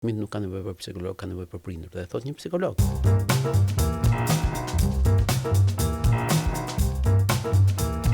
Fëmijët nuk kanë nevojë për psikolog, kanë nevojë për prindër, dhe e thotë një psikolog.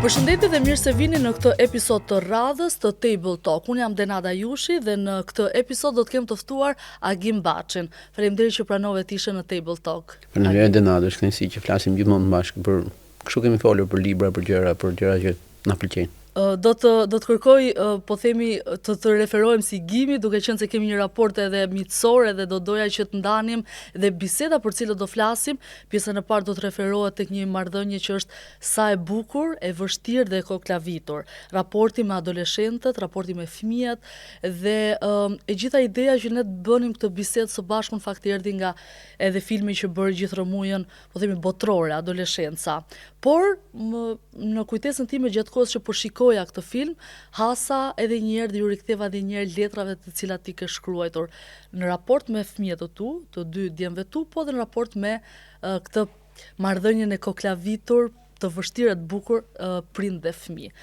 Përshëndetje dhe mirë se vini në këtë episod të radhës të Table Talk. Unë jam Denada Jushi dhe në këtë episod do të kem të ftuar Agim Baçin. Faleminderit që pranove të ishe në Table Talk. Faleminderit Denada, është kënaqësi që flasim gjithmonë bashkë për kështu kemi folur për libra, për gjëra, për gjëra që na pëlqejnë. Do të do të kërkoj, po themi, të të referohem si Gimi, duke qenë se kemi një raport edhe miqësor edhe do doja që të ndanim dhe biseda për cilët do flasim. Pjesën e parë do të referohet tek një marrëdhënie që është sa e bukur, e vështirë dhe e koklavitur. Raporti me adoleshentët, raporti me fëmijët dhe e gjitha ideja që ne të bënim këtë bisedë së bashku në fakt erdhi nga edhe filmi që bëri gjithë rrëmujën po themi botërore, adoleshenca. Por më, në kujtesën time gjatë kohës që po shikoja këtë film, hasa edhe një herë dhe iu riktheva edhe një herë letrave të cilat ti ke shkruajtur në raport me fëmijët e tu, të dy djemve tu, po edhe në raport me uh, këtë marrëdhënien e koklavitur të vështirë e të bukur uh, prind dhe fëmijë.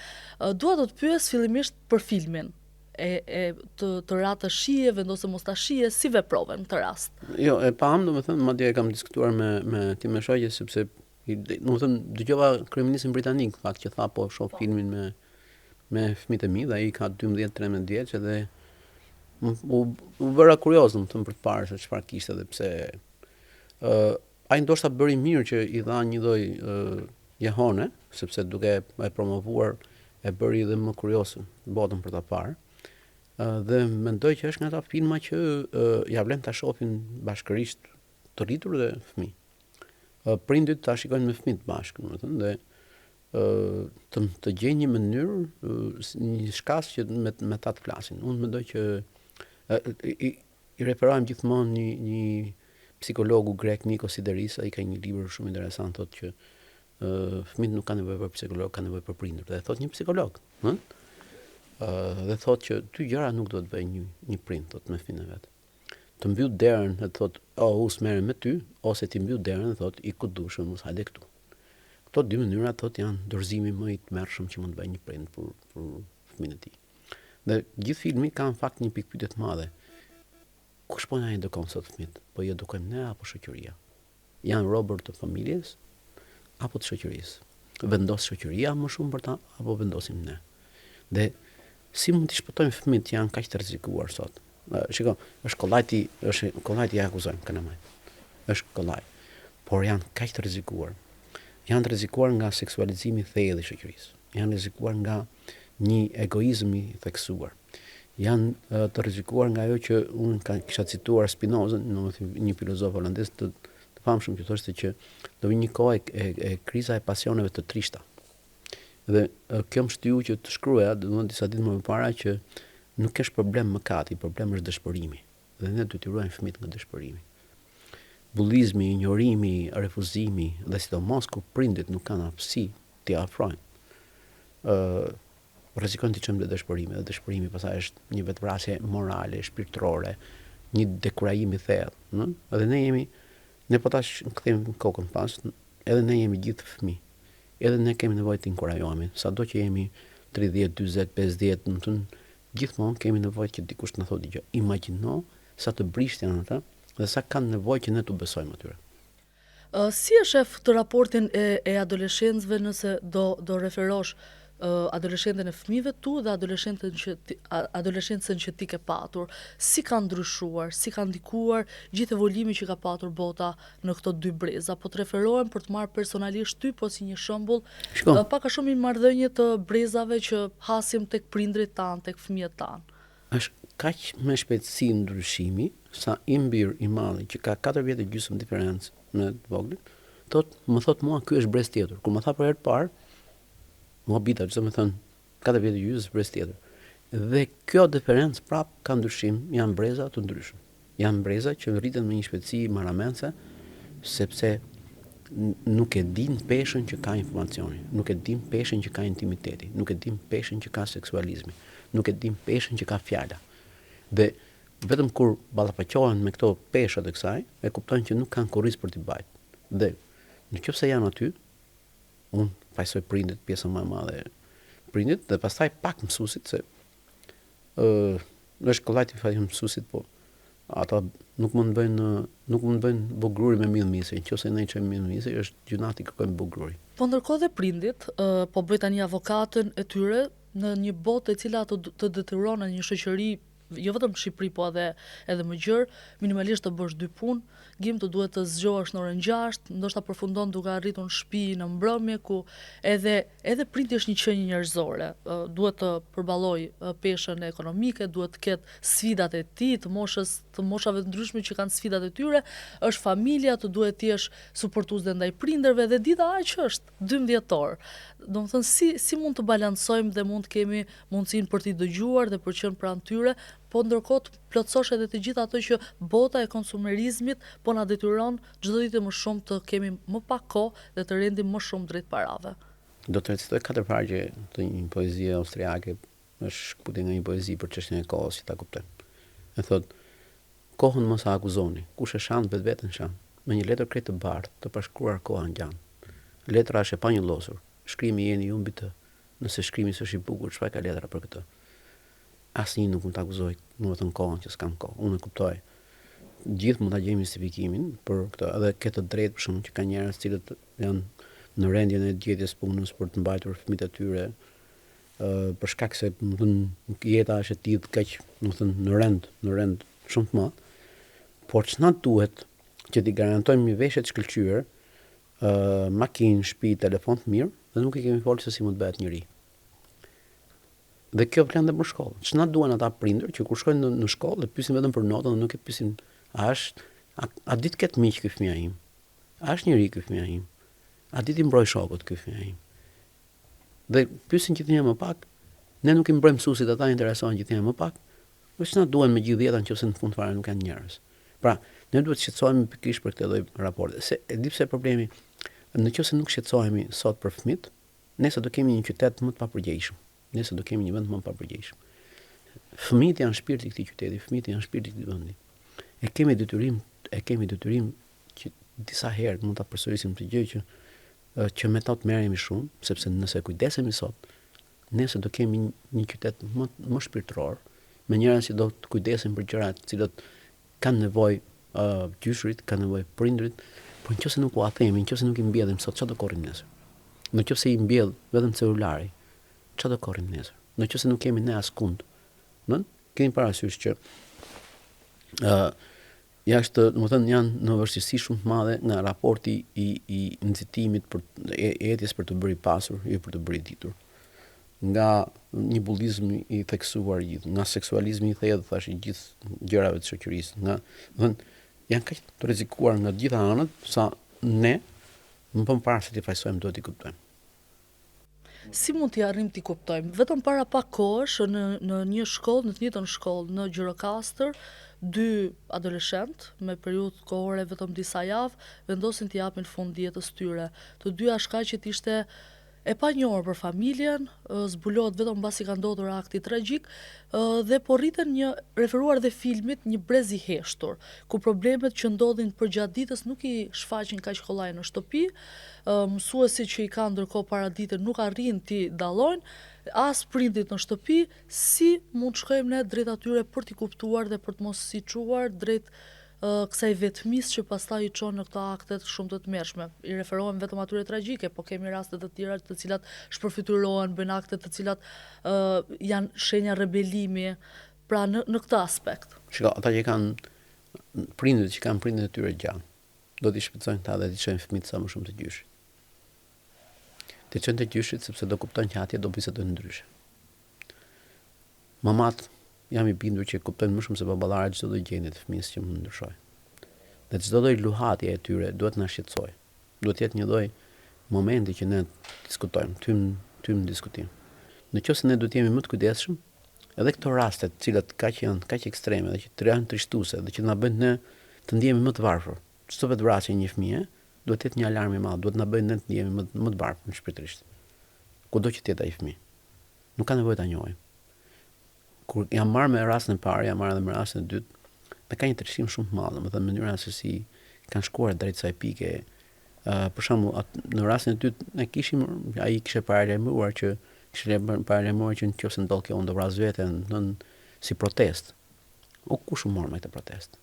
Uh, dua të të pyes fillimisht për filmin e, e të, të ra të shihje, vendose mos ta shihje, si veprove në këtë rast? Jo, e pamë, domethënë, madje e kam diskutuar me, me time shoqe, sepse, domethënë, dëgjova kryeministrin britanik, në fakt, që tha po shoh po. filmin me, me fëmijët e mi, dhe ai ka 12-13 vjeç edhe u, u bëra kurioz, domethënë, për të parë se çfarë kishte dhe pse. Ë, uh, ai ndoshta bëri mirë që i dha një lloj uh, jehone, sepse duke e promovuar e bëri edhe më kurioz botën për ta parë. Dhe mendoj që është nga ata filma që ia vlen ta shohin bashkërisht të rritur dhe fëmijë. Prindit ta shikojnë me fëmijët bashkë, domethënë, dhe të të gjejnë një mënyrë, një shkas që me me ta të flasin. Unë mendoj që i, i referohem gjithmonë një një psikologu grek Niko Sideris, ai ka një libër shumë interesant thotë që fëmijët nuk kanë nevojë për psikolog, kanë nevojë për prindër. Dhe thotë një psikolog, ëh? Dhe thotë që dy gjëra nuk duhet të bëjë një një prind, thotë me fëmijën e vet. Të mbyll derën dhe thotë, "O, unë s'merrem me ty", ose t'i mbyll derën dhe thotë, "Ik ku dush, mos hajde këtu." Këto dy mënyra thotë janë dorëzimi më i tmerrshëm që mund të bëjë një prind për për fëmijën e tij. Dhe gjithë filmi ka në fakt një pikëpyetje të madhe. Kush po na edukon sot fëmijët? Po i edukojmë ne apo shoqëria? Janë robër të familjes apo të shoqërisë? Vendos shoqëria më shumë për ta apo vendosim ne? Dhe si mund t'i shpëtojmë fëmijët që janë kaq të rrezikuar sot? Shiko, është kollaj ti, është kollaj t'i akuzojmë kalamajt. Është kollaj. Por janë kaq të rrezikuar. Janë të rrezikuar nga seksualizimi i thellë i shoqërisë. Janë rrezikuar nga një egoizëm i theksuar. Janë të rrezikuar nga ajo që unë ka, kisha cituar Spinozën, domethënë një filozof holandez të, të famshëm që thoshte që do vijë një kohë e, e, e kriza e pasioneve të trishta. Dhe kjo më shtyu që të shkruaja, domethënë disa ditë më parë që nuk është problem mëkati, problem është dëshpërimi. Dhe ne duhet t'i ruajmë fëmijët nga dëshpërimi. Bullizmi, injorimi, refuzimi dhe sidomos kur prindit nuk kanë aftësi t'i afrojnë. ë rrezikojnë t'i çojmë te dëshpërimi dhe dëshpërimi pastaj është një vetëvrasje morale, shpirtërore, një dekurajim i thellë, ëh? Edhe ne jemi ne po ta kthejmë kokën pas, edhe ne jemi gjithë fëmijë. Edhe ne kemi nevojë të inkurajohemi, sado që jemi 30, 40, 50, domethënë gjithmonë kemi nevojë që dikush të na thotë një gjë. Imagjino sa të brishtë janë ata dhe sa kanë nevojë që ne t'u besojmë atyre. Si e shef këtë raportin e e adoleshentëve nëse do do referosh adoleshentën e fëmijëve tu dhe adoleshentën që ti, adoleshencën që ti ke patur, si ka ndryshuar, si ka ndikuar gjithë evolimi që ka patur bota në këto dy breza. Po të referohem për të marrë personalisht ty, po si një shembull, pak a shumë një marrëdhënie të brezave që hasim tek prindërit tanë, tek fëmijët tanë. Është kaq me shpejtësi ndryshimi, sa im bir i madhi që ka 4 vjet e gjysmë diferencë me të voglin, thot, më thot mua ky është brez tjetër. Kur më tha për herë të parë, u habita, ç'do me thënë, 4 vjet e gjysmë brez tjetër. Dhe kjo diferencë prap ka ndryshim, janë breza të ndryshëm. Janë breza që rriten me një shpejtësi marramendëse, sepse nuk e dinë peshën që ka informacioni, nuk e dinë peshën që ka intimiteti, nuk e dinë peshën që ka seksualizmi, nuk e dinë peshën që ka fjala. Dhe vetëm kur ballafaqohen me këto pesha të kësaj, e kuptojnë që nuk kanë kurriz për t'i mbajt. Dhe në qoftë se janë aty, unë fajsoj prindit, pjesa më e madhe prindit dhe pastaj pak mësuesit se ë është kollaj t'i fajsojmë mësuesit, po. Ata nuk mund të bëjnë nuk mund të bëjnë bukë gruri me miell misri, nëse ne i çojmë miell misri, është gjynah t'i kërkojmë bukë gruri. Po ndërkohë dhe prindit, po bëj tani avokatën e tyre në një botë e cila të të detyron në një shoqëri jo vetëm në Shqipëri po edhe edhe më gjerë, minimalisht të bësh dy punë, Gim të duhet të zgjohesh në orën 6, ndoshta përfundon duke arritur në shtëpi në mbrëmje ku edhe edhe prindi është një qenie njerëzore, duhet të përballojë peshën ekonomike, duhet të ketë sfidat e tij, të moshës, të moshave të ndryshme që kanë sfidat e tyre, është familja, të duhet të jesh suportues dhe ndaj prindërve dhe dita aq është, 12 orë. Domethënë si si mund të balancojmë dhe mund të kemi mundësinë për t'i dëgjuar dhe për të qenë pranë tyre, po ndërkohë të plotësosh edhe të gjitha ato që bota e konsumerizmit po na detyron çdo ditë e më shumë të kemi më pak kohë dhe të rendim më shumë drejt parave. Do të recitoj katër vargje të një poezie austriake, është shkëputje nga një poezi për çështjen e kohës që ta kuptojmë. E thotë, Kohën mos e akuzoni, kush e shan vetveten shan. Me një letër krejt të bardhë, të pashkruar koha ngjan. Letra është e panjollosur, shkrimi jeni ju mbi të. Nëse shkrimi s'është i bukur, ç'faj ka letra për këtë? Asnjë nuk mund të akuzojë, domethënë kohën që s'kam kohë. Unë e kuptoj. Gjithë mund ta gjejmë justifikimin për këtë, edhe ke të drejtë për shembull që ka njerëz të cilët janë në rendjen e gjetjes punës për të mbajtur fëmijët e tyre, ë për shkak se domethënë jeta është e tillë kaq, domethënë në rend, në rend shumë të madh. Por ç'na duhet që t'i garantojmë një veshje të shkëlqyer, ë makinë, shtëpi, telefon të mirë dhe nuk i kemi folur se si mund të bëhet njeri. Dhe kjo vlen dhe për shkollë. Ç'na duan ata prindër që kur shkojnë në, në shkollë e pyesin vetëm për notën dhe nuk e pyesin a është a, a di të ketë miq ky fëmija im? A është njeri ky fëmija im? A di t'i mbrojë shokët ky fëmija im? Dhe pyesin gjithnjë më pak, ne nuk i mbrojmë mësuesit, ata interesohen gjithnjë më pak. Po ç'na duhen me gjithë dhjeta nëse në fund fare nuk janë njerëz. Pra, ne duhet të shqetësohemi pikërisht për këtë lloj raporti. Se e di pse problemi, në qoftë se nuk shqetësohemi sot për fëmijët, Nesër do kemi një qytet më të papërgjegjshëm. Nesër do kemi një vend më të papërgjegjshëm. Fëmijët janë shpirti i këtij qyteti, fëmijët janë shpirti i këtij vendi. E kemi detyrim, e kemi detyrim që disa herë mund ta përsërisim këtë gjë që që me to të merremi shumë, sepse nëse kujdesemi sot, nesër do kemi një qytet më më shpirtëror, me njerëz që do të kujdesen për gjëra të cilat kanë nevojë uh, gjyshërit, kanë nevojë prindërit, por në qoftë se nuk ua themi, në qoftë se nuk i mbjellim sot, çfarë do korrim nesër? Në qoftë se i mbjell vetëm celulari, çfarë do korrim nesër? Në qoftë se nuk kemi ne askund, në kemi parasysh që ë uh, jashtë, domethënë janë në vështirësi shumë të madhe nga raporti i i nxitimit për e, etjes për të bërë i pasur, jo për të bërë i ditur. Nga një bullizëm i theksuar i gjithë, nga seksualizmi i thellë thashë i gjithë gjërave të shoqërisë, nga, domethënë janë kaq të rrezikuar nga të gjitha anët sa ne më më parë se t'i fajsojmë duhet t'i kuptojmë. Si mund t'i arrijmë t'i kuptojmë? Vetëm para pak kohësh në në një shkollë, në të njëjtën shkollë në Gjirokastër, dy adoleshentë me periudhë kohore vetëm disa javë vendosin t'i japin fund jetës tyre. Të dyja shkaqet ishte e panjohur për familjen, zbulohet vetëm mbasi ka ndodhur akti tragjik dhe po rriten një referuar dhe filmit një brez i heshtur, ku problemet që ndodhin përgjatë ditës nuk i shfaqin kaq kollaj në shtëpi, mësuesit që i kanë ndërkohë paradite nuk arrijnë t'i dallojnë, as prindit në shtëpi, si mund të shkojmë ne drejt atyre për t'i kuptuar dhe për të mos i çuar drejt kësaj vetmisë që pastaj i çon në këto akte shumë të tmerrshme. I referohem vetëm atyre tragjike, po kemi raste të tjera të cilat shpërfytyrohen, bëjnë akte të cilat uh, janë shenja rebelimi, pra në në këtë aspekt. Shiko, ata që kanë prindërit që kanë prindërit e tyre gjallë, do t'i shfrytëzojnë këta dhe t'i çojnë fëmijët sa më shumë te gjyshit. T'i çojnë te gjyshit sepse do kuptojnë që atje do bisedojnë ndryshe. Mamat jam i bindur që kuptojnë më shumë se baballarët çdo lloj gjendje të fëmijës që mund të ndryshojë. Dhe çdo lloj luhatje e tyre duhet të na shqetësojë. Duhet të jetë një lloj momenti që ne të diskutojmë, të hyjmë, të hyjmë në diskutim. Në qoftë se ne duhet të jemi më të kujdesshëm, edhe këto raste të cilat kaq janë kaq ekstreme dhe që janë trishtuese dhe që na bëjnë ne të ndihemi më të varfër. Çdo vetëvrasje e një fëmije duhet të jetë një alarm i madh, duhet të na bëjë ne të ndihemi më më të varfër shpirtërisht. Kudo që të jetë ai fëmijë. Nuk ka nevojë ta njohim. Kur jam marrë me rastin e parë, jam marrë edhe me rastin e dytë, dhe ka një trishtim shumë të madh, domethënë mënyra se si kanë shkuar drejt kësaj pike. Uh, për shembull, në rastin e dytë ne kishim ai kishte paralajmëruar që kishte paralajmëruar që nëse ndodh kjo unë do vras veten, në si protestë. O kush u mor me këtë protestë?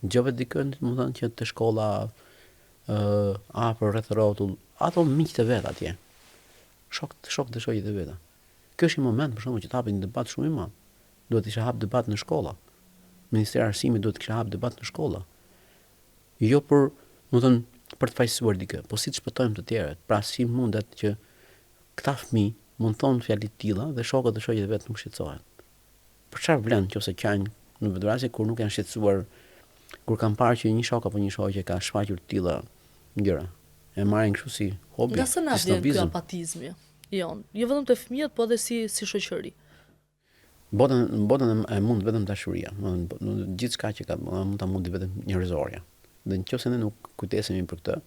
Dëgjove dikënd, domethënë që te shkolla ë uh, afër rreth rrotull, ato miqtë e vet atje. Shok, shok dhe shoqet e veta. Ky është një moment për shembull që të hapet një debat shumë i madh. Duhet të ishte hap debat në shkolla. Ministria e Arsimit duhet të kishte hap debat në shkolla. Jo për, domethënë, për të fajësuar dikë, po si të shpëtojmë të tjerët. Pra si mundet që këta fëmijë mund të thonë fjali të tilla dhe shokët dhe shoqet e vet nuk shqetësohen. Për çfarë vlen nëse qajnë në vetëvrasje kur nuk janë shqetësuar kur kanë parë që një shok apo një shoqe ka shfaqur të tilla gjëra. E marrin kështu si hobi, Nga se na vjen ky apatizmi jonë, jo vetëm te fëmijët, po edhe si si shoqëri. Botën botën e mund vetëm dashuria, domethënë gjithçka që ka mund ta mundi vetëm njerëzorja. Dhe nëse ne nuk kujdesemi për këtë,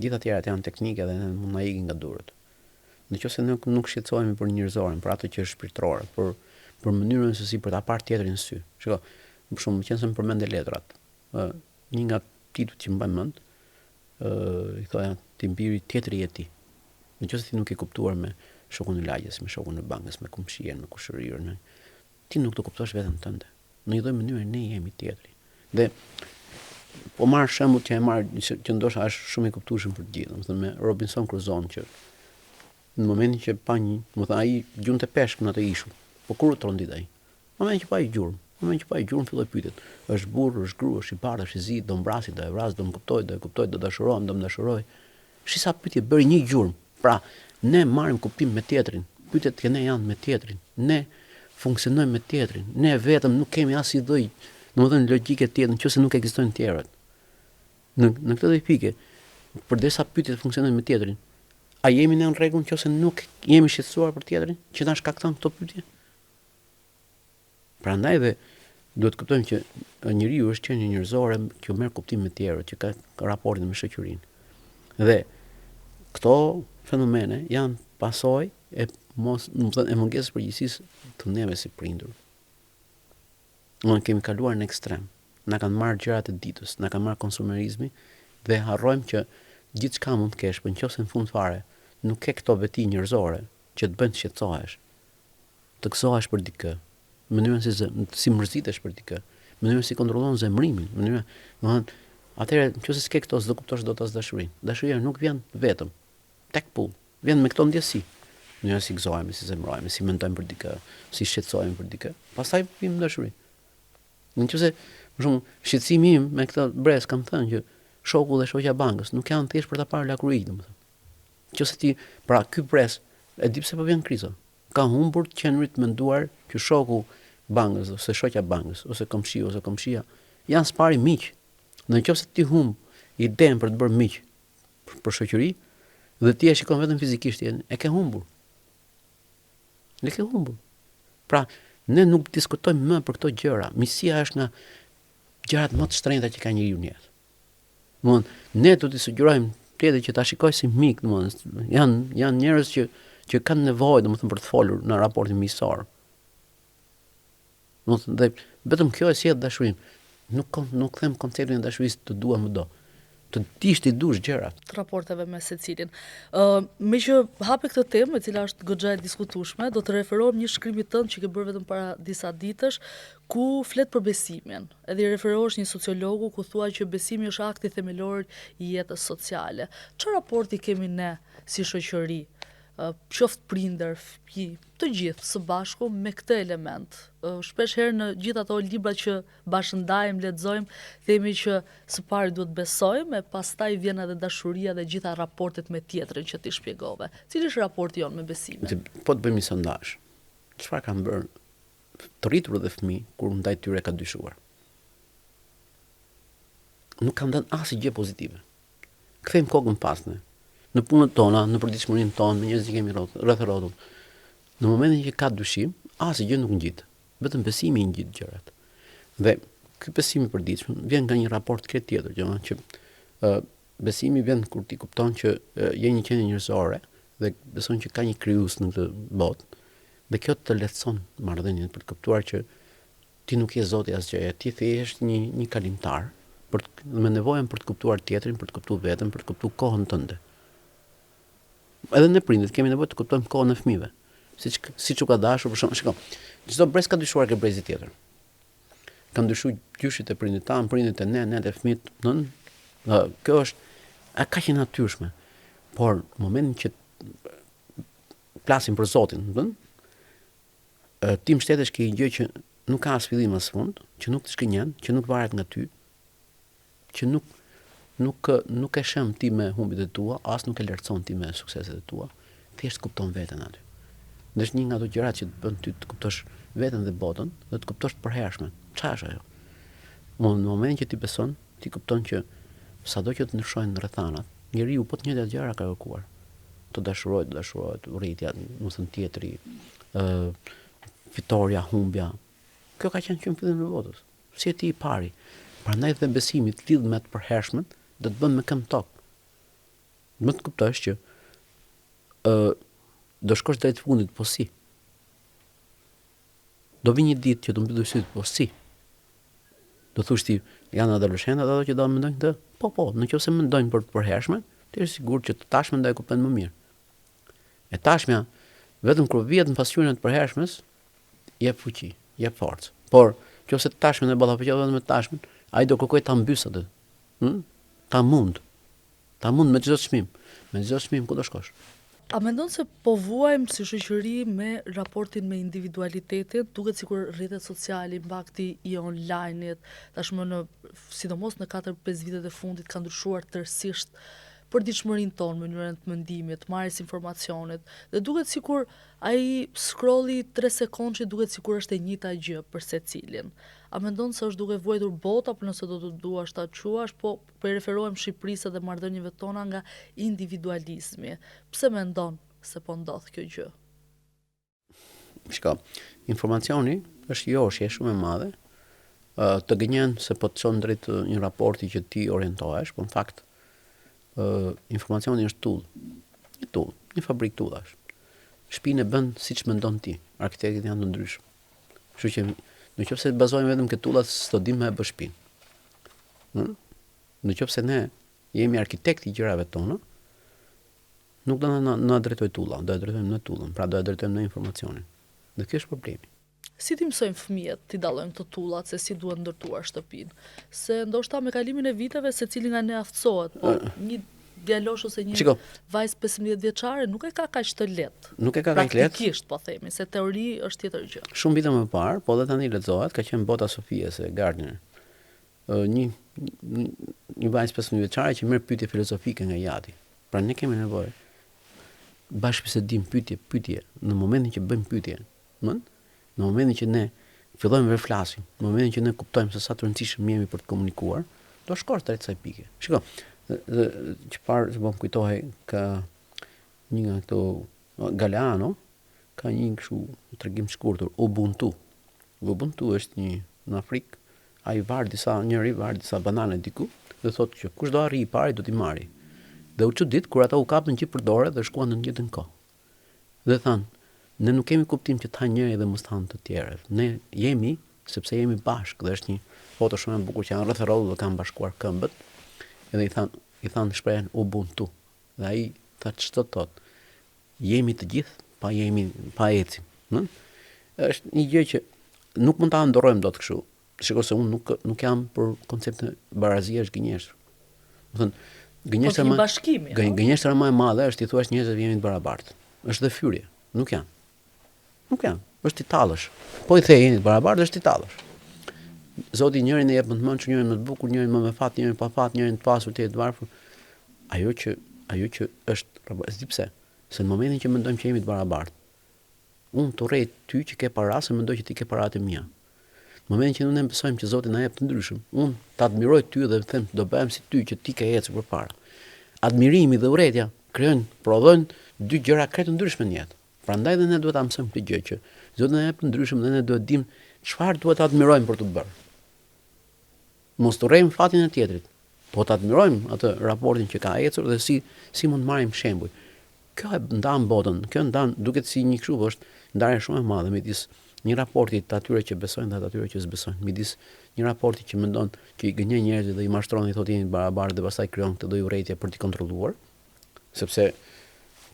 gjitha tjerat janë teknike dhe ne mund na ikin nga durët. Në qoftë se nuk nuk shqetësohemi për njerëzoren, për atë që është shpirtërore, për për mënyrën se si për ta parë tjetrin në sy. Shiko, për shembull, meqenëse më përmende letrat, ë një nga titujt që mbaj mend, ë i thoja tim biri tjetri je ti. Në qoftë se ti nuk je kuptuar me shokun e lagjes, me shokun e bankës, me komshien, me kushërirën, ti nuk do kuptosh veten tënde. Në një lloj mënyre ne jemi tjetri. Dhe po marr shembull që e marr që, që ndoshta është shumë i kuptueshëm për të gjithë, domethënë me Robinson Crusoe që në momentin që pa një, domethënë ai gjunte peshk në atë ishull. Po kur u trondit ai? Në momentin që pa një gjurmë, në momentin që pa një gjurmë filloi pyetjet. Është burrë, është grua, është i bardhë, është i zi, do më vrasi, do e vras, do më kuptoj, do e kuptoj, do dashurohem, do më dashuroj. Shi sa pyetje bëri një gjurmë. Pra, ne marrim kuptim me tjetrin. Pyetjet që ne janë me tjetrin. Ne funksionojmë me tjetrin. Ne vetëm nuk kemi asnjë lloj, domethënë logjike tjetër, nëse nuk ekzistojnë tjerët. Në në këtë lloj pike, përderisa pyetjet funksionojnë me tjetrin, a jemi ne në rregull nëse nuk jemi shqetësuar për tjetrin që na shkakton këto pyetje? Prandaj dhe duhet të kuptojmë që njeriu është qenie njerëzore që merr kuptim me të tjerët, që ka raportin me shoqërinë. Dhe këto fenomene janë pasojë e mos, domethënë e mungesës së përgjegjësisë të neve si prindër. Ne kemi kaluar në ekstrem. Na kanë marrë gjërat e ditës, na kanë marrë konsumerizmi dhe harrojmë që gjithçka mund të kesh, por nëse në fund fare nuk ke këto veti njerëzore që të bëjnë të shqetësohesh, të gëzohesh për dikë, mënyrën si si mërzitesh për dikë, mënyrën si kontrollon zemërimin, mënyrën, domethënë, atëherë nëse s'ke këto s'do kuptosh dot as dashurinë. Dashuria nuk vjen vetëm tek pull, vjen me këto ndjesi. Mënyra si gëzohemi, si zemërohemi, si mendojmë për dikë, si shqetësohemi për dikë. Pastaj vijmë në dashuri. Në qoftë se, për shembull, shqetësimi im me këtë brez kam thënë që shoku dhe shoqja e bankës nuk janë thjesht për ta parë lakuriq, domethënë. Nëse ti, pra ky brez, e di pse po vjen kriza. Ka humbur të qenurit të menduar që shoku bankës ose shoqja bankës ose komshiu ose komshia janë së pari miq. Në qoftë se ti humb idenë për të bërë miq për, për shoqëri dhe ti e shikon vetëm fizikisht tjetrin, e ke humbur. E ke humbur. Pra, ne nuk diskutojmë më për këto gjëra. Miqësia është nga gjërat më të shtrenjta që ka njeriu në jetë. Domethënë, ne do t'i sugjerojmë tjetrit që ta shikojë si mik, domethënë, janë janë njerëz që që kanë nevojë domethënë për të folur në raportin miqësor. Domethënë, dhe vetëm kjo e sjell dashurinë. Nuk nuk them konceptin e dashurisë të dua më do. Të dish t'i dush gjërat. Të raporteve me secilin. Ë, uh, meqë hape këtë temë, e cila është goxha e diskutueshme, do të referohem një shkrimi tënd që ke bërë vetëm para disa ditësh, ku flet për besimin. Edhe i referohesh një sociologu ku thua që besimi është akti themelor i jetës sociale. Çfarë raporti kemi ne si shoqëri, qoftë prindër, fëmijë, të gjithë së bashku me këtë element? Shpesh herë në gjithë ato libra që bashkëndajmë, lexojmë, themi që së pari duhet të besojmë e pastaj vjen edhe dashuria dhe gjitha raportet me tjetrin që ti shpjegove. Cili është raporti jonë me besimin? Po të bëjmë një sondazh. Çfarë kanë bërë të rritur dhe fëmijë kur ndaj tyre ka dyshuar. Nuk kanë dhënë asnjë gjë pozitive. Kthejmë kokën pas ne. Në punët tona, në përditshmërinë tonë, me njerëzit që kemi rreth rrotull. Në momentin që ka dyshim, asnjë gjë nuk ngjit. Vetëm besimi i ngjit gjërat. Dhe ky besim i përditshëm vjen nga një raport krejt tjetër, domethënë që ë besimi vjen kur ti kupton që je një qenie njerëzore dhe beson që ka një krijues në këtë botë Dhe kjo të lehtëson marrëdhënien për të kuptuar që ti nuk je zoti asgjëje, ti thjesht një një kalimtar për të, me nevojën për të kuptuar tjetrin, për të kuptuar veten, për të kuptuar kohën tënde. Edhe ne prindërit kemi nevojë të kuptojmë kohën e fëmijëve. Siç siç u ka dashur për shembull, shiko. Çdo brez ka dyshuar ke brezi tjetër. Kanë ndryshuar gjyshit e prindit tanë, prindit e ne, ne te fëmijët, nën. Dhe kjo është a kaq e natyrshme. Por në momentin që flasim për Zotin, do të ti mbështetesh ke një gjë që nuk ka as fillim as fund, që nuk të zhgënjen, që nuk varet nga ty, që nuk nuk nuk e shemb ti me humbjet e tua, as nuk e lartëson ti me sukseset e tua, thjesht kupton veten aty. Dhe është një nga ato gjërat që të bën ty të kuptosh veten dhe botën dhe të kuptosh të përhershme. Çfarë është ajo? Në momentin që ti beson, ti kupton që sado që të ndryshojnë rrethanat, njeriu po të njëjtat gjëra ka kërkuar. Të dashurojë, të dashurohet, urrejtja, domethënë tjetri, ë fitorja, humbja. Kjo ka qenë që në fillim të botës. Si je ti i pari. Prandaj dhe besimi të lidh me të përhershmen dhe të bën me këmbë në tokë. Më të kuptosh që ë do shkosh drejt fundit, po si? Do vi një ditë që do mbyllësh sytë, po si? Do thush ti, janë adoleshentët ato që do mendojnë këtë? Po, po, në qoftë se mendojnë për të përhershmen, ti je sigurt që të tashmen do e kuptojnë më mirë. E tashmja, vetëm kur vihet në pasqyrën e të përhershmes, jep fuqi, jep forcë. Por, qoftë se të tashmen e ballafaqon vetëm me të tashmen, ai do kërkojë ta mbysë atë. Hm? Ta mund. Ta mund me çdo çmim. Me çdo çmim ku do shkosh? A mendon se po vuajmë si shoqëri me raportin me individualitetin? Duket sikur rrjetet sociale, impakti i online-it, tashmë në sidomos në 4-5 vitet e fundit ka ndryshuar tërësisht përditshmërinë tonë, mënyrën e të mendimit, marrjes së informacionit dhe duket sikur Ai scrolli 3 sekondshi duket sikur është e njëjta gjë për secilin. A mendon se është duke vuajtur bota apo nëse do të duash ta quash, po po i referohem Shqipërisë dhe marrëdhënieve tona nga individualizmi. Pse mendon se po ndodh kjo gjë? Shiko, informacioni është joshje shumë e madhe, të gënjen se po të çon drejt një raporti që ti orientohesh, po në fakt informacioni është tullë. Një tullë, një fabrikë tullash. Shpinë e bën siç mendon ti. Arkitektët janë të ndryshëm. Kështu që në qoftë se bazohemi vetëm ke tullat, s'do dimë me e bë shpinë. Ëh? Në qoftë se ne jemi arkitekti i gjërave tona, nuk do na na drejtojë tulla, do e drejtojmë ne tullën, pra do e drejtojmë ne informacionin. Dhe ky është problemi. Si t'i mësojmë fëmijët t'i dallojnë këto tullat se si duhet ndërtuar shtëpinë? Se ndoshta me kalimin e viteve secili nga ne aftësohet, po një djalosh ose një Shiko, vajzë 15 vjeçare nuk e ka kaq të lehtë. Nuk e ka kaq lehtë. Praktikisht po themi, se teori është tjetër gjë. Shumë vite më parë, po dhe tani lexohet, ka qenë bota Sofies e Gardner. Një një vajzë 15 vjeçare që merr pyetje filozofike nga i ati. Pra ne kemi nevojë bashkëbisedim pyetje, pyetje, në momentin që bëjmë pyetje, Më? Në momentin që ne fillojmë të flasim, në momentin që ne kuptojmë se sa të rëndësishëm jemi për të komunikuar, do shkosh drejt kësaj pike. Shiko, dhe, që parë se po më kujtohej ka një nga këto Galeano ka një kështu tregim të shkurtër Ubuntu. Ubuntu është një në Afrikë, ai var disa njëri var disa banane diku dhe thotë që kush do arrijë i pari do t'i marri. Dhe u çudit kur ata u kapën gjithë për dore dhe shkuan në të njëjtën kohë. Dhe thanë, ne nuk kemi kuptim që të hanë njëri dhe mos të hanë të tjerët. Ne jemi sepse jemi bashkë dhe është një foto shumë e bukur që janë rreth rrotull dhe kanë bashkuar këmbët. Edhe i thanë, i thanë shprehjen Ubuntu. Dhe ai tha ç'do të thotë? Jemi të gjithë, pa jemi, pa ecim, ëh? Është një gjë që nuk mund ta ëndërrojmë dot kështu. Shiko se unë nuk nuk jam për konceptin barazia është gënjeshtër. Do thënë, gënjeshtra po, më bashkimi, gë, gënjeshtra më e madhe është t'i thuash njerëzve jemi të barabartë. Është dhe fyrje, nuk janë. Nuk janë, është t'i tallësh. Po i the jeni të barabartë, është t'i tallësh. Zoti njërin e jep më të mençur, njërin më të bukur, njërin më me fat, njërin pa fat, njërin të pasur, tjetrin të varfër. Ajo që ajo që është, s'di pse, se në momentin që mendojmë që jemi të barabartë, Unë të urrej ty që ke para se mendoj që ti ke paratë e mia. Në momentin që ne besojmë që Zoti na jep të ndryshëm, unë të admiroj ty dhe them do bëhem si ty që ti ke ecur përpara. Admirimi dhe urrejtja krijojnë, prodhojnë dy gjëra krejt të ndryshme në jetë. Prandaj dhe ne duhet ta mësojmë këtë gjë që Zoti na jep të ndryshëm dhe ne duhet dimë çfarë duhet të admirojmë për të bërë. Mos të urrejmë fatin e tjetrit, po të admirojmë atë raportin që ka ecur dhe si si mund të marrim shembuj. Kjo e ndan botën, kjo ndan, duket si një kështu, po është ndarje shumë e madhe midis një raporti të atyre që besojnë dhe të atyre që s'besojnë, midis një raporti që mendon që i gënjen njerëzit dhe i mashtron dhe i thotë jeni të barabartë dhe pastaj krijon këtë lloj urrejtje për t'i kontrolluar, sepse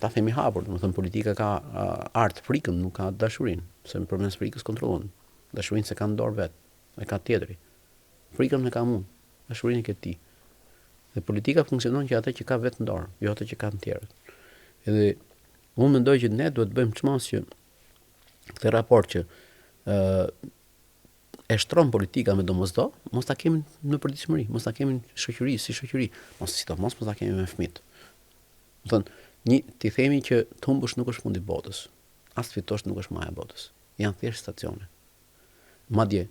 ta themi hapur, domethënë politika ka art frikën, nuk ka dashurinë, se përmes frikës kontrollon. Dashurinë s'e ka në dorë vetë. E ka tjetri. Frikën e kam unë, dashurinë e ke ti. Dhe politika funksionon që atë që ka vetë në dorë, jo atë që kanë të tjerët. Edhe unë mendoj që ne duhet të bëjmë çmos që këtë raport që ë e shtron politika me domosdo, mos ta kemi në përditshmëri, mos ta kemi në shoqëri si shoqëri, mos sidomos mos ta kemi me fëmijët. Do thënë, një t'i themi që të humbësh nuk është fundi i botës, as të fitosh nuk është maja e botës. Janë thjesht stacione. Madje,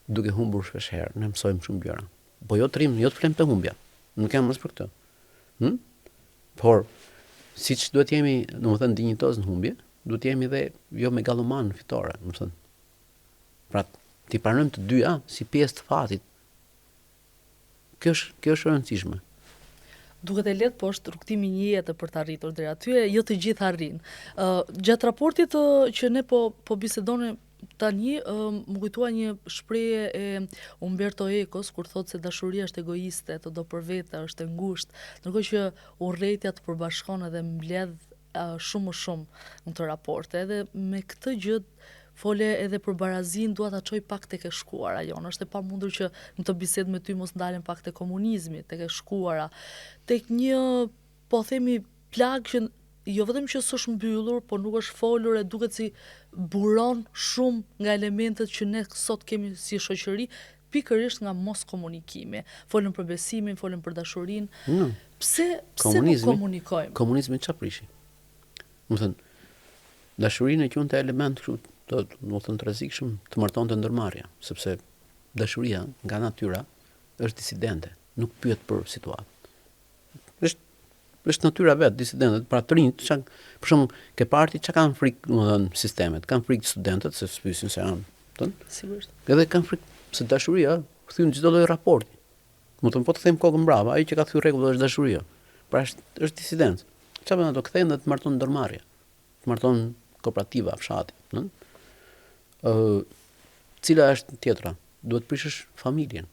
duke humbur shpesh herë, ne mësojmë shumë gjëra. Po jo të rrim, jo të flemë te humbja. Nuk jam as për këtë. Hm? Por siç duhet të jemi, domethënë dinjitoz në humbje, duhet të jemi dhe jo megalloman në fitore, domethënë. Pra, t'i pranojmë të dyja si pjesë të fatit. Kjo është kjo është e rëndësishme. Duket e lehtë, po është rrugëtimi i një jete për të arritur deri aty e jo të gjithë arrijnë. Ë gjatë raportit që ne po po bisedonim tani, ë m'u kujtua një shprehje e Umberto Ecos kur thotë se dashuria është egoiste, të do për vete, është e ngushtë, ndërkohë që urrejtja të përbashkon edhe mbledh shumë më shumë në këtë raport. Edhe me këtë gjë fole edhe për barazinë, dua ta çoj pak tek e shkuara jonë. Është e pamundur që në këtë bisedë me ty mos ndalem pak te komunizmi, tek e shkuara, tek një po themi plagë që jo vetëm që s'është mbyllur, por nuk është folur e duket si buron shumë nga elementët që ne sot kemi si shoqëri, pikërisht nga moskomunikimi. Folëm për besimin, folëm për dashurinë. Mm. Pse pse nuk komunikojmë? Komunizmi çfarë prishi? Domethënë, dashurinë e quante element kështu të, domethënë të rrezikshëm të martonte ndërmarrja, sepse dashuria nga natyra është disidente, nuk pyet për situatë. Është është natyra vetë disidente, pra të rinjtë, ça, për shembull, ke parë ti ça kanë frikë, domethënë, sistemet, kanë frikë studentët se s'pyesin se janë, domethënë. Sigurisht. Edhe kanë frikë se dashuria thyen çdo lloj raporti. Domethënë po të kthejmë kokën mbrapa, ajo që ka thyer rregull është dashuria. Pra është është disidencë. Çfarë bën ato kthehen dhe të marton ndërmarrja. Të marton kooperativa, fshati, ëh? Ë cila është tjetra? Duhet të prishësh familjen.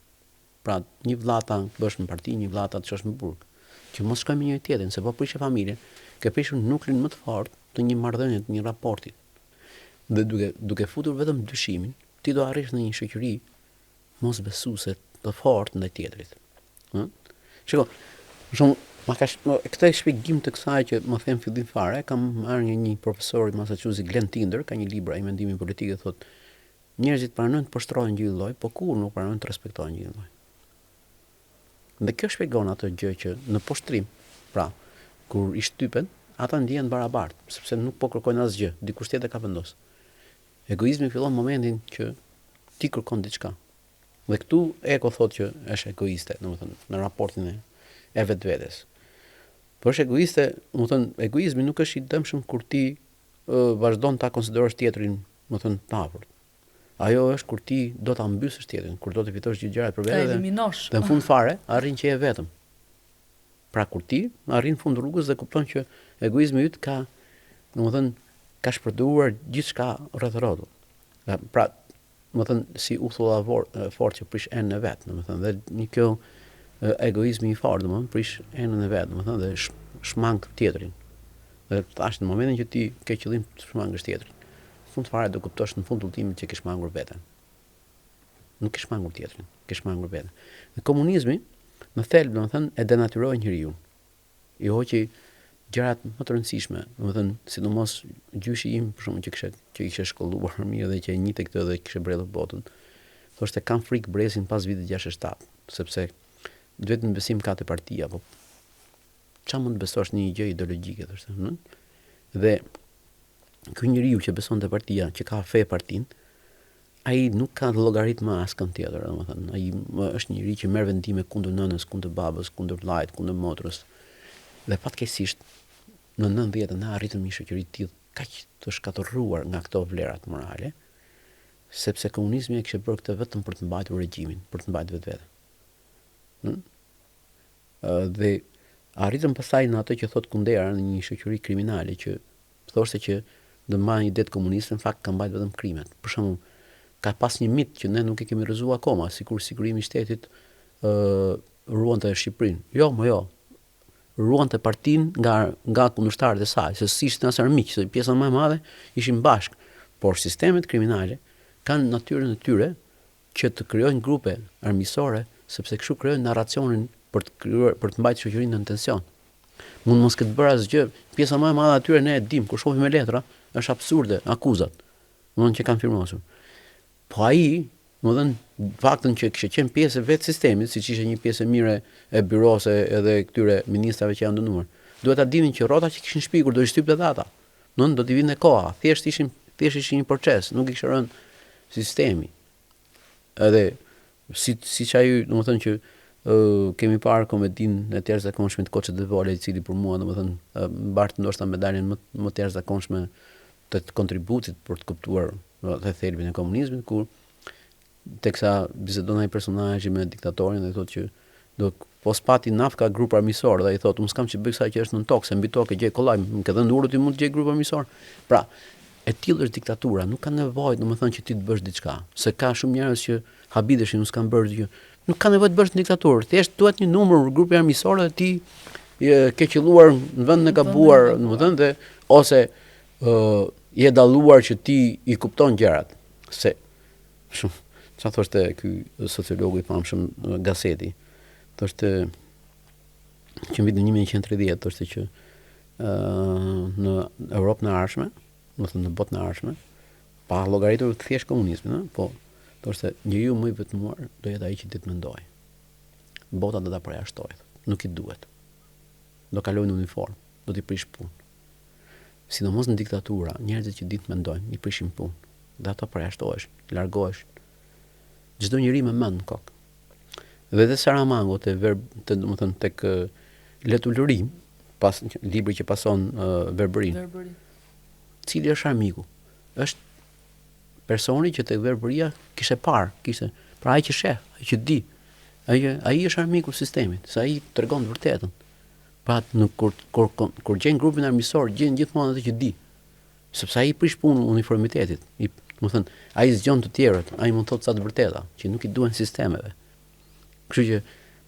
Pra, një vëlla ta bësh në parti, një vëlla ta çosh në burg. Që mos shkojmë me njëri tjetrin, se po prishe familjen, ke prishur nuklin më të fortë të një marrëdhënie, të një raporti. Dhe duke duke futur vetëm dyshimin, ti do arrish në një shoqëri mosbesuese të fortë ndaj tjetrit. Ëh? Shiko, për shembull, ma ka këtë shpjegim të kësaj që më them fillim fare, kam marrë nga një profesor i Massachusetts, Glenn Tinder, ka një libër ai mendimi politik dhe thotë njerëzit pranojnë të poshtrohen gjithë lloj, po kurrë nuk pranojnë të respektohen gjithë lloj. Dhe kjo shpjegon atë gjë që në poshtrim, pra, kur i shtypen, ata ndihen të barabartë, sepse nuk po kërkojnë asgjë, dikush tjetër ka vendosur. Egoizmi fillon në momentin që ti kërkon diçka. Dhe këtu Eko thotë që është egoiste, domethënë në raportin e e vetvetes. Po është egoiste, domethënë egoizmi nuk është i dëmshëm kur ti ë vazhdon ta konsiderosh tjetrin, domethënë të afërt. Ajo është kur ti do ta mbysësh tjetrin, kur do të fitosh gjithë gjërat për vete dhe eliminosh. Dhe në fund fare arrin që je vetëm. Pra kur ti arrin në fund rrugës dhe kupton që egoizmi yt ka, domethënë, ka shpërdoruar gjithçka rreth rrotull. Pra, domethënë si uthulla e fortë që prish enën e vet, domethënë dhe një kjo egoizmi i fortë, domethënë prish enën e vet, domethënë dhe shmang tjetrin. Dhe tash në momentin që ti ke qëllim të shmangësh tjetrin, në fund fare do kuptosh në fund të udhëtimit që ke shmangur veten. Nuk ke shmangur tjetrin, ke shmangur veten. Dhe komunizmi në thelb, domethënë, e denatyroi njeriun. I hoqi gjërat më të rëndësishme, domethënë, sidomos gjyshi im, për shembull, që kishte që ishte shkolluar mirë dhe që e njihte këtë dhe kishte bredhur botën, thoshte kam frikë brezin pas vitit 67, sepse vetëm besim ka te partia, po ça mund të besosh në një gjë ideologjike, thoshte, ëh? Dhe ky njeriu që beson te partia, që ka fe partinë, Ai nuk ka llogarit më askënd tjetër, domethënë, ai është njeri që merr vendime kundër nënës, kundër babës, kundër vëllait, kundër motrës. Dhe fatkeqësisht në 90-ën ne arritëm një shoqëri të tillë kaq të shkatërruar nga këto vlerat morale, sepse komunizmi e kishte bërë këtë vetëm për të mbajtur regjimin, për të mbajtur vetveten. Ëh? Dhe arritëm pastaj në atë që thotë Kundera në një shoqëri kriminale që thoshte që do mbajnë idetë komuniste, në fakt ka mbajt vetëm krimet. Për shembull, ka pas një mit që ne nuk e kemi rrëzuar akoma, sikur sigurimi i shtetit ë ruante Shqipërinë. Jo, mo jo. Ruante partinë nga nga kundërshtarët e saj, se s'ishin as armiq, se pjesa më e madhe ishin bashkë. Por sistemet kriminale kanë natyrën e tyre. Që të krijojnë grupe armiqësore, sepse kështu krijojnë narracionin për të krijuar për të mbajtur shoqërinë në tension. Mund mos ketë bërë asgjë, pjesa më e madhe atyre ne e dimë, kur shohim me letra, është absurde akuzat, domethënë që kanë firmosur. Po ai, domethënë, faktën që kishte qenë pjesë e vetë sistemit, siç ishte një pjesë e mirë e byrosë edhe këtyre ministrave që janë dënuar. Duhet ta dinin që rrota që kishin shpikur do i shtypte edhe ata. Domethënë do t'i vinte koha, thjesht ishin thjesht ishin një proces, nuk i kishte rënë sistemi. Edhe si siç ai, domethënë që ë kemi parë komedinë e të jashtëzakonshme të Koço Devollit, i cili për mua domethënë mbart ndoshta medaljen më më të jashtëzakonshme të kontributit për të kuptuar dhe thelbin e komunizmit, ku teksa bisedon ai personazhi me diktatorin dhe thotë që do po s'pati nafka grup armiqësor dhe ai thotë unë s'kam ç'i bëj kësaj që është nën tokë se mbi tokë e gjej kollaj më ke dhënë urdhër ti mund të gjej grup armiqësor pra e tillë është diktatura nuk ka nevojë domethënë që ti të bësh diçka se ka shumë njerëz që habiteshin unë s'kam bërë gjë nuk ka nevojë të bësh në diktaturë thjesht duhet një numër grupi armiqësor dhe ti ke qëlluar në vendin e gabuar domethënë dhe ose ë je dalluar që ti i kupton gjërat se Shumë. Ça thoshte ky sociologu i famshëm Gassetti? Thoshte që në vitin 1930 thoshte që ë në Europën e ardhshme, domethënë në botën e ardhshme, pa llogaritur thjesht komunizmin, ëh, po thoshte njeriu më i vetmuar do jetë ai që di të mendojë. Bota do ta përjashtojë, nuk i duhet. Do kalojë në uniformë, do t'i prish punë. Sidomos në diktatura, njerëzit që dinë të mendojnë, i prishin punë. Dhe ata përjashtoheshin, largoheshin. Çdo njeri me mend në kokë. Dhe te Saramago, te verb, te domethënë tek Le të ulërijmë, pas libri që pason uh, verbërinë. Verbëri. Cili është armiku? Është personi që tek verbëria kishte parë, kishte, pra ai që sheh, ai që di. Ai ai është armiku i sistemit, se ai tregon të vërtetën. Pra në kur kur kur gjen grupin armiqësor, gjen gjithmonë atë që di. Sepse ai i prish punë uniformitetit. I, domethënë, ai zgjon të tjerët, ai mund të thotë ca të vërteta që nuk i duhen sistemeve. Kështu që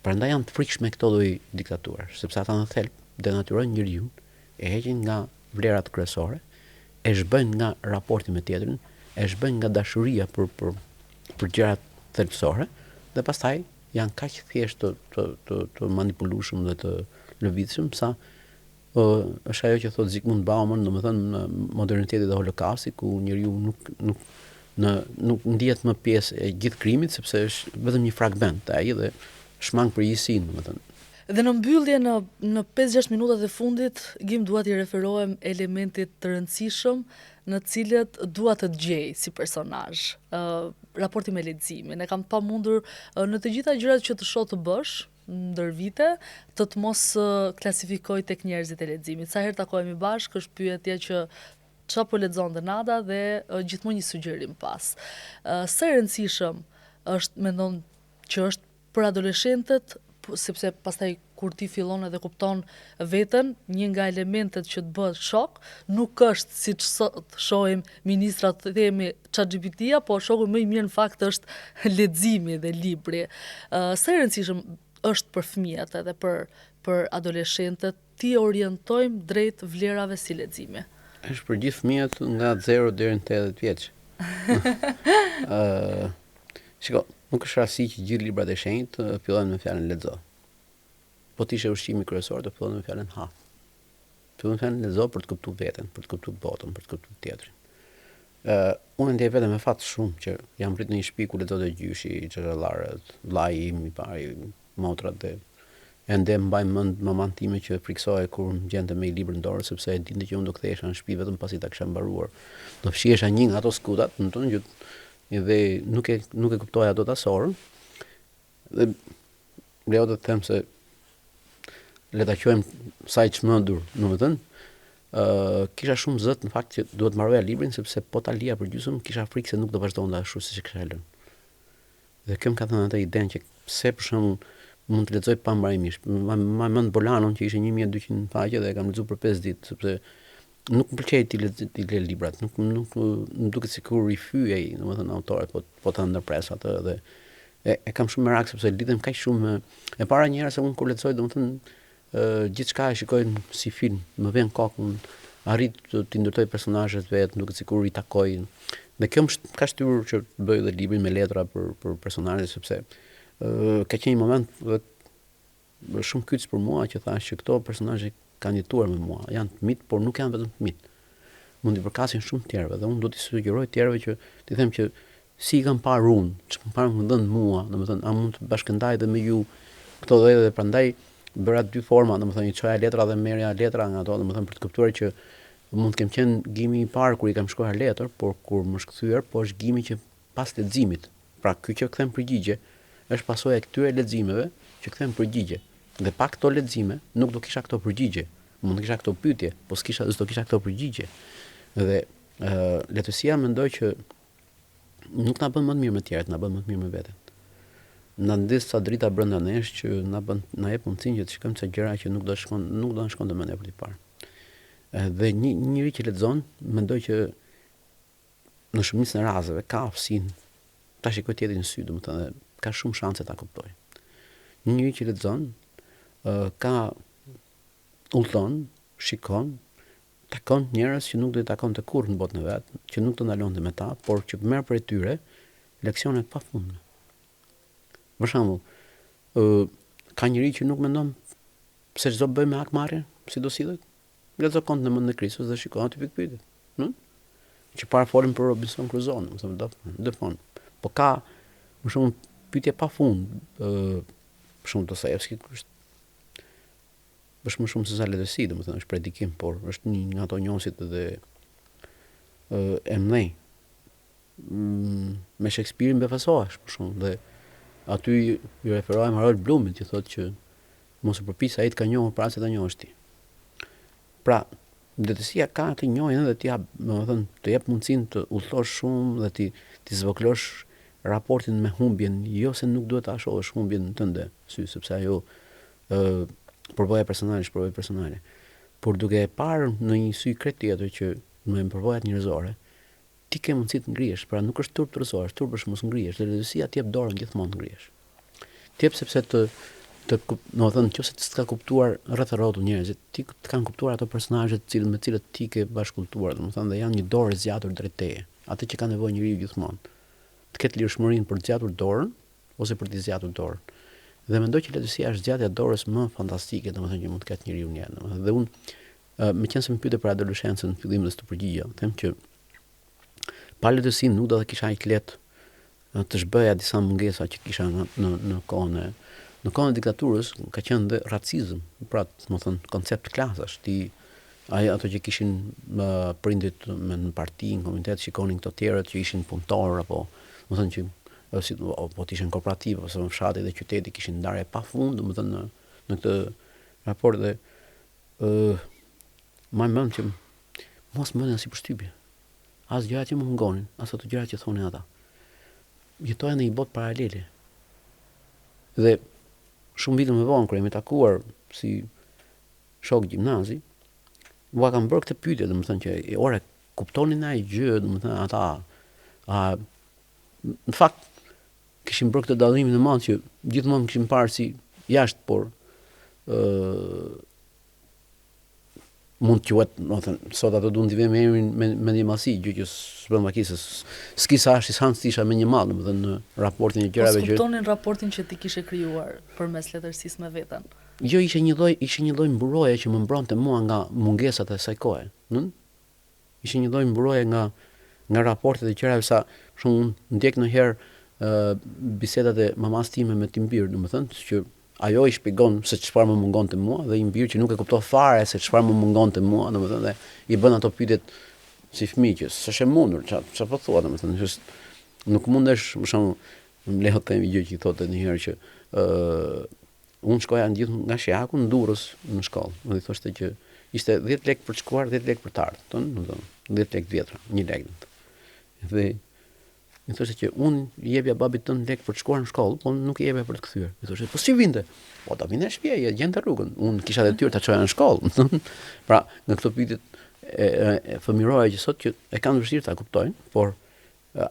prandaj janë të frikshme këto lloj diktaturash, sepse ata në thelb denatyrojnë njeriun, e heqin nga vlerat kryesore, e zhbëjnë nga raporti me tjetrin, e zhbëjnë nga dashuria për për për gjërat thelbësore dhe pastaj janë kaq thjesht të të të, të manipulueshëm dhe të lëvizshëm sa ë është ajo që thotë Zygmunt Bauman, domethënë moderniteti dhe holokausti ku njeriu nuk nuk në nuk ndihet më pjesë e gjithë krimit sepse është vetëm një fragment ai dhe shmang përgjegjësinë, domethënë. Dhe në mbyllje në në 5-6 minutat e fundit, Gim dua t'i referohem elementit të rëndësishëm në të cilët dua të të gjej si personazh. Ë raporti me leximin. E kam të pamundur në të gjitha gjërat që të shoh të bësh ndër vite, të të mos klasifikoj tek njerëzit e leximit. Sa herë takohemi bashkë, është pyetja që ça po lexon Denada dhe gjithmonë një sugjerim pas. Sa i rëndësishëm është mendon që është Për adoleshentët, sepse pastaj kur ti fillon edhe kupton veten, një nga elementet që të bëhet shok, nuk është siç sot shohim ministrat themi ChatGPT-ja, po shoku më i mirë në fakt është leximi dhe libri. Sa i rëndësishëm është për fëmijët edhe për për adoleshentët t'i orientojmë drejt vlerave si leximi? Është për gjithë fëmijët nga 0 deri në 80 vjeç. Ë Shiko, nuk është rastësi që gjithë librat e shenjtë fillojnë me fjalën lexo. Po të ishte ushqimi kryesor, do fillonte me fjalën ha. Fillon me fjalën lexo për të kuptuar veten, për të kuptuar botën, për të kuptuar tjetrin. Ë, uh, unë ndjej veten me fat shumë që jam rrit në një shtëpi ku lexonte gjyshi, xhaxhallarët, vllai im i pari, motrat dhe ende mbaj mend maman time që frikësohej kur më gjente me një libër në dorë sepse e dinte që unë do kthehesha në shtëpi vetëm pasi ta kisha mbaruar. Do fshihesha një nga ato skutat, më thonë që dhe nuk e nuk e kuptoja dot as orën. Dhe më lejo të them se le ta quajmë sa i çmendur, domethënë, ë uh, kisha shumë zët në fakt që duhet mbaroja librin sepse po ta lija për gjysmë kisha frikë se nuk do vazhdonte ashtu siç e kisha lënë. Dhe kjo më ka dhënë atë idenë që pse për shembull mund të lexoj pambarimisht. Mbaj mend Bolanon që ishte 1200 faqe dhe e kam lexuar për 5 ditë sepse nuk më pëlqej t'i lexoj t'i lë librat, nuk nuk më duket sikur i fyej, domethënë autorit, po po ta ndërpres atë dhe e, e kam shumë merak sepse lidhem kaq shumë me e para një herë se unë kur lexoj domethënë gjithçka e shikoj si film, më vjen kokë unë arrij të, të ndërtoj personazhet vetë, më duket sikur i takoj. Dhe kjo më ka shtyrë që të bëj dhe librin me letra për për personazhe sepse ë ka qenë një moment dhe shumë kyç për mua që thashë që këto personazhe kanë jetuar me mua, janë të mitë, por nuk janë vetëm të mitë. Mund t'i përkasin shumë të tjerëve dhe unë do t'i sugjeroj të tjerëve që t'i them që si i kam parë unë, çfarë më dhënë mua, domethënë a mund të bashkëndaj dhe me ju këto dhe dhe prandaj bëra dy forma, domethënë i çoja letra dhe merrja letra nga ato, domethënë për të kuptuar që mund të kem qenë Gimi i parë kur i kam shkruar letër, por kur më është kthyer, po është Gimi që pas leximit. Pra ky që kthen përgjigje është pasojë e këtyre leximeve që kthen përgjigje. Dhe pa këto lexime nuk do kisha këto përgjigje. Mund të kisha këto pyetje, po s'kisha s'do kisha këto përgjigje. Dhe ë letërsia mendoj që nuk na bën më të mirë me të tjerët, na bën më të mirë me veten. Na ndez ca drita brenda nesh që na bën na jep mundësinë që të shikojmë ca gjëra që nuk do shkon nuk do na shkonte mendja për t'i parë. Dhe një njeri që lexon, mendoj që në shumicën e rasteve ka aftësinë ta shikojë tjetrin në sy, domethënë ka shumë shanse ta kuptojë. Një njeri që lexon, ka udhëton, shikon, takon njerëz që nuk do i takonte kurrë në botën e vet, që nuk do ndalonte me ta, por që merr prej tyre leksione të pafundme. Për shembull, ë ka njeri që nuk mendon pse ç'do bëj me hakmarrjen, si do sillet? Lexo Kontin e Monte Kristos dhe shiko aty pikëpyetjet. Ëh? Që parë folëm për Robinson Crusoe, domethënë do, dëfon. Po ka më shumë pyetje pa fund, ë për shembull Dostojevski është është më shumë se sa letërsi, domethënë është predikim, por është një nga ato njohësit dhe ë e mëdhenj. Mm, me Shakespeare befasohesh për shembull dhe aty i referohem Harold Bloomit që thotë që Mos u përpiq se ai të ka njohur para se ta njohësh ti. Pra, letërsia ka atë njohjen dhe të jap, domethënë, të jep mundësinë të udhëtosh shumë dhe ti ti zvogëlosh raportin me humbjen, jo se nuk duhet ta shohësh humbjen tënde sy, sepse ajo ë përvoja personale është përvojë personale. Por duke e parë në një sy krejt tjetër që me përvojat njerëzore, ti ke mundësi të ngrihesh, pra nuk është turp të rrëzohesh, turp është mos ngrihesh, dhe letërsia të jep dorën gjithmonë të ngrihesh. Të jep sepse të të domethënë nëse të ka kuptuar rreth e rrotull njerëzit, ti të kanë kuptuar ato personazhe të cilët me të cilët ti ke bashkëudhëtuar, domethënë dhe janë një dorë e zgjatur drejt teje. Atë që ka nevojë njeriu gjithmonë. Të ketë lirshmërinë për të zgjatur dorën ose për të zgjatur dorën. Dhe mendoj që letërsia është zgjatja e dorës më fantastike, domethënë që mund të ketë njeriu në jetë, domethënë dhe unë meqenëse më pyete për adoleshencën në fillim dhe s'të përgjigja, them që pa letërsinë nuk do ta kisha aq lehtë të zhbëja disa mungesa që kisha në në në kohën e në kohën e diktaturës ka qenë dhe racizëm, pra, domethënë koncept klasash, ti ai ato që kishin më prindit me në parti, në komunitet, shikonin këto tjerët që ishin punëtorë apo, domethënë që si po të ishin kooperativë ose në fshati dhe qyteti kishin ndarje pafund, domethënë në në këtë raport dhe ë mbaj mend që mua s'më bënin asnjë përshtypje. As gjërat që më mungonin, as ato gjërat që thonin ata. Jetoja në një botë paralele. Dhe shumë vite më vonë kur jemi takuar si shok gjimnazi, ua kam bërë këtë pyetje, domethënë që e ore kuptonin ndonjë gjë, domethënë ata a në fakt kishim bërë këtë dallimin e madh që gjithmonë kishim parë si jashtë, por ë mund të quhet, domethënë, sot ato duan t'i vëmë emrin me mendjemadhësi, gjë që s'bën vaki se s'ki sa është i të isha mendjemadh, domethënë në raportin e po gjërave që Po kuptonin raportin që ti kishe krijuar përmes letërsisë me veten. Jo, ishte një lloj, ishte një lloj mburoje që më mbronte mua nga mungesat e asaj kohe, ëh? Ishte një lloj mburoje nga nga raportet e gjërave sa shumë unë ndjek ndonjëherë ë bisedat e mamasë time me tim bir, domethënë që ajo i shpjegon se çfarë më mungonte mua dhe im bir që nuk e kupton fare se çfarë më mungonte mua, domethënë dhe i bën ato pyetjet si fëmijë që s'është e mundur, çfarë çfarë po thua domethënë, është nuk mundesh, për shembull, më lejo të them një gjë që i thotë ndonjëherë që ë Unë shkoja në gjithë nga Shijaku në Durrës në shkollë. Dhe i thoshte që ishte 10 lekë për të shkuar, 10 lekë për të ardhur, domethënë, 10 lekë të vjetra, 1 lek. Dhe i thoshte që unë i jepja babit tënd lekë për të shkuar në shkollë, po nuk i jepja për të kthyer. I thoshte, po si vinte? Po ta vinte në shtëpi, e gjente rrugën. Unë kisha detyrë ta çoja në shkollë. pra, nga këto pyetjet e, e, e fëmijërore që sot që e kanë vështirë ta kuptojnë, por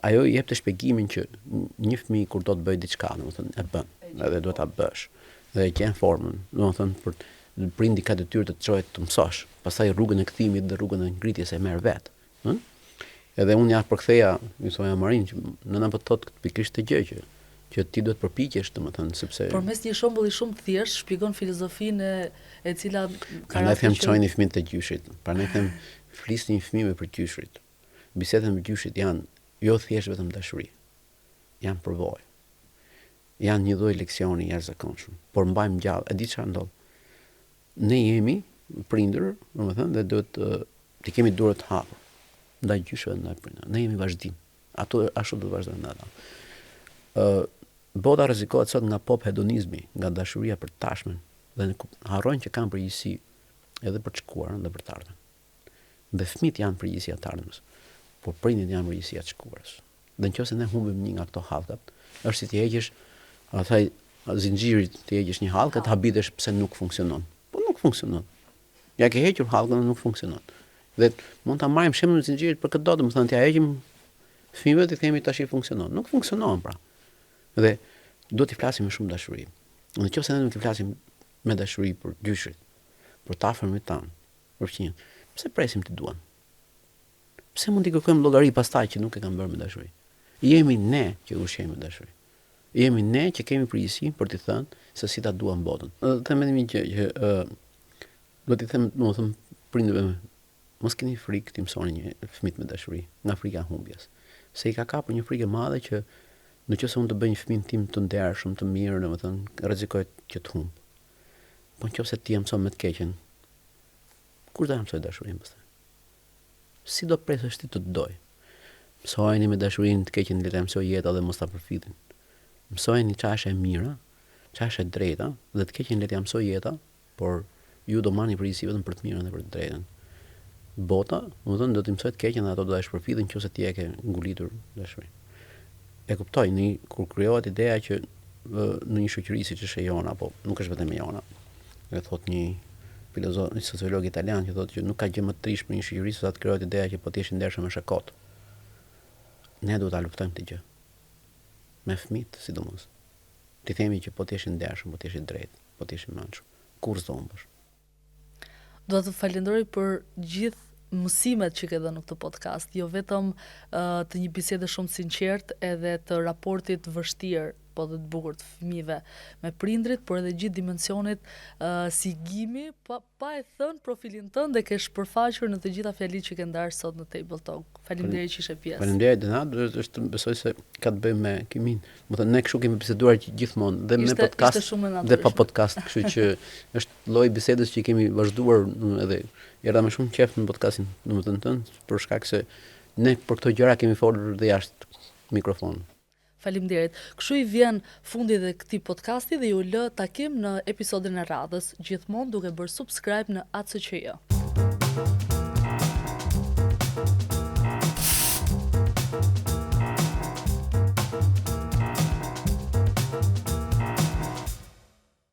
Ajo i jepte shpjegimin që një fëmijë kur do të bëjë diçka, domethënë e bën, edhe duhet ta bësh. Dhe e gjen formën, domethënë për prindi ka detyrë të të çojë të mësosh. Pastaj rrugën e kthimit dhe rrugën e ngritjes e merr vetë, ëh? Edhe unë ja përktheja, i thoja Marin që nëna po të thotë pikërisht këtë gjë që që ti duhet përpiqesh, domethënë, sepse Përmes një shembulli shumë të thjeshtë shpjegon filozofinë e, e cila Prandaj them çojini fëmijët te gjyshit. Prandaj them flisni fëmijëve për gjyshrit. Bisedat me gjyshit janë jo thjesht vetëm dashuri. Janë përvojë. Janë një lloj leksioni i jashtëzakonshëm, por mbajmë gjallë. E di çfarë ndodh? Ne jemi prindër, domethënë, dhe duhet të kemi duart të hapur ndaj gjyshëve, ndaj prindërve. Ne jemi vazhdim. Ato ashtu do të vazhdojnë ata. Ë bota rrezikohet sot nga pop hedonizmi, nga dashuria për të tashmen dhe ne harrojnë që kanë përgjegjësi edhe për të shkuarën dhe për të ardhmen. Dhe fëmijët janë përgjegjësia e të ardhmes, por prindërit janë përgjegjësia e të shkuarës. Dhe në qoftë se ne humbim një nga këto hallkat, është si t'i heqësh asaj zinxhirit t'i heqësh një hallkë, të habitesh pse nuk funksionon. Po nuk funksionon. Ja ke hequr hallkën dhe nuk funksionon. Dhe mund ta marrim shembullin e zinxhirit për këdo, domethënë t'ia heqim fëmijëve t'i themi tash i funksionon. Nuk funksionon pra. Dhe duhet t'i flasim me shumë dashuri. Në qoftë se ne nuk i flasim me dashuri për gjyshërit, për të afërmit tanë, për fqinjët, pse presim t'i duan? Pse mund t'i kërkojmë llogari pastaj që nuk e kanë bërë me dashuri? Jemi ne që ushqejmë me dashuri. Jemi ne që kemi përgjegjësinë për t'i thënë se si ta duam botën. Dhe them vetëm një gjë që ë do t'i them, domethënë prindërve mos keni frikë t'i mësoni një fëmijët me dashuri, nga frika e humbjes. Se i ka kapur një frikë e madhe që në qoftë se unë të bëj një fëmijën tim të ndershëm, të mirë, domethënë rrezikoj që të humb. Po në qoftë se ti ia mëson me të keqen, kush do ia mësojë dashurinë pastaj? Si do presësh ti të të dojë? Mësojeni me dashurinë të keqen le ta mësojë jeta dhe mos ta përfillin. Mësojeni ça është e mira, ça është e drejta dhe të keqen le t'ia mësojë jeta, por ju do marrni përgjegjësi vetëm për të mirën dhe për të drejtën. Bota, domethënë do t'i mësojë të keqen dhe ato do ta shpërfillin nëse ti e ke ngulitur dashurinë. E kuptoj, në kur krijohet ideja që në një shoqëri siç është e jona, apo nuk është vetëm e jona, E thotë një filozof, një sociolog italian që thotë që nuk ka gjë më të trishtë për një shoqëri se sa të krijohet ideja që po të jesh i ndershëm është e kotë. Ne duhet ta luftojmë këtë gjë. Me fëmijët sidomos. T'i themi që po të jesh i ndershëm, po të jesh i drejtë, po të jesh i mençur, kurrë s'do humbësh. Dua të të falenderoj për gjithë mësimet që ke dhënë në këtë podcast, jo vetëm uh, të një bisede shumë të sinqertë edhe të raportit të vështirë, po dhe të bukur të fëmijëve me prindrit, por edhe gjithë dimensionit uh, si Gimi, pa, pa e thënë profilin tënd e ke shpërfaqur në të gjitha fjalitë që ke ndarë sot në Table Talk. Faleminderit që ishe pjesë. Faleminderit Dena, është besoj se ka të bëjë me kiminë. Domethënë ne kështu kemi biseduar gjithmonë dhe me podcast ishte dhe pa podcast, kështu që është lloji i bisedës që kemi vazhduar edhe erdha me shumë qejf në podcastin, domethënë tënd, për shkak se ne për këto gjëra kemi folur dhe jashtë mikrofonit. Faleminderit. Kështu i vjen fundi dhe këtij podcasti dhe ju lë takim në episodin e radhës, gjithmonë duke bërë subscribe në ACQJ.